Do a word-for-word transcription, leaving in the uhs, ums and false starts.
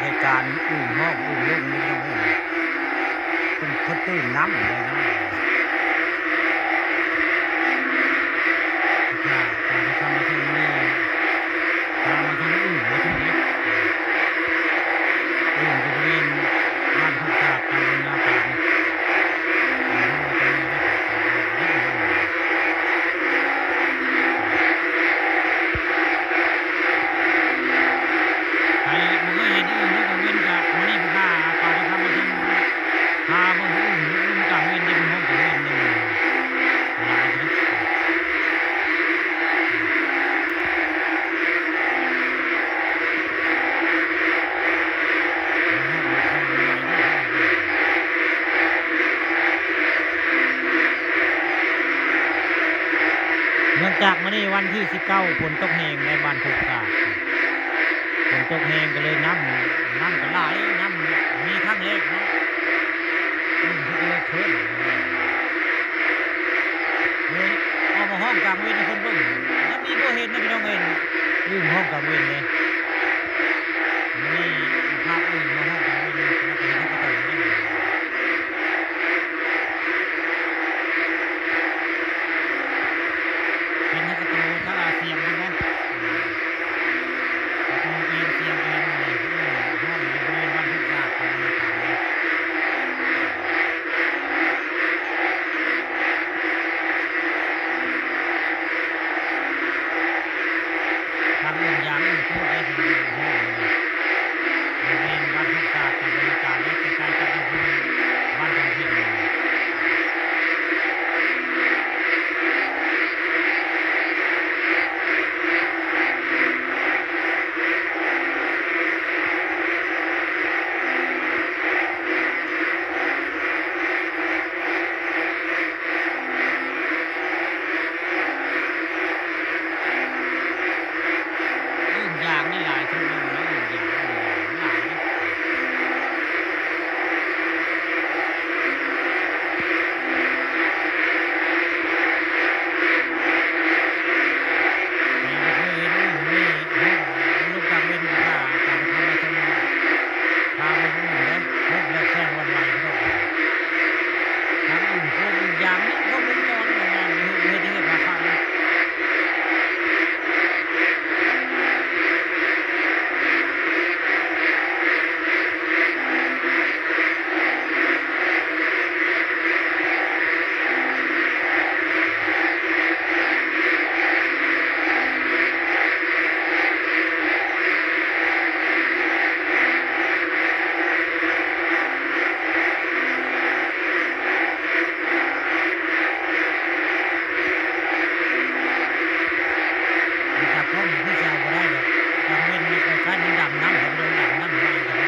เหตุการณ์อึ่งห้องอึ่งลงนี่พี่น้องเอ้ย เป็นคนตื่นน้ำเลยนะ ถ้าตามคำมาถึงนี่ ตามมาถึงอึ่งมาถึงนี่ อึ่งอยู่บริเวณบ้านพุทธศาสตร์ตำบลนาปาน ใครบ่เคยเห็นอึ่งในกลางเว็นกะมื้อนี้พาปาทองคำมาเทิง พาเบิ่งอึ่งอึ่งกลางเว็น ที่เพิ่นฮ้องกลางเว็นนี่ หลายเด้อ เนื่องจากมื้อนี้วันที่สิบเก้า ฝนตกแฮงในบ้านโคกสาก ฝนตกแฮงก็เลยน้ำ น้ำก็หลาย น้ำมีครั้งแรกเนาะ อืม ก็เลยขึ้น เลยเอามาฮ้องกลางเว็นให้คนเบิ่ง แล้วมีบ่เห็นนะพี่น้องเอ้ย อึ่งฮ้องกลางเว็นเลย นี่ภาพอึ่งมาฮ้องกลางเว็น แล้วก็เห็นกระโตเลย เป็นนักการ์ตูนถ้าลาเซียมใช่ไหม อืม การ์ตูนเป็นเซียมเป็นเลย เออ ห้องอยู่บริเวณบ้านพุทธศาสตร์ของอเมริกาเนี่ย ทางเอื้อมยางเอื้อมพูดได้ถึงห้องเลย บริเวณบ้านพุทธศาสตร์ของอเมริกาเนี่ย ใกล้ๆกับอำเภอบ้านทองเพียงเลย อึ่งยางนี่หลายชั่วโมงนะ อึ่งยาง อึ่งยางหลายนะ แต่บ่เคยเห็นอึ่งนี่ เห็นลูกกลางเว็นพา พาไปทำมาชม พาไปดูอึ่งเด้อ พวกแบบแสงหวั่นไหวพี่น้อง ทั้งอึ่งพวกอึ่งยางนี่ พวกวงจรเหมือนกัน เฮ็ด เฮ็ด เฮ็ด พาเข้า มันตัดผมคือสิเอาบ่ได้ดอก กลางเว็นมันไปใกล้มันดำน้ำ มันดำน้ำมัน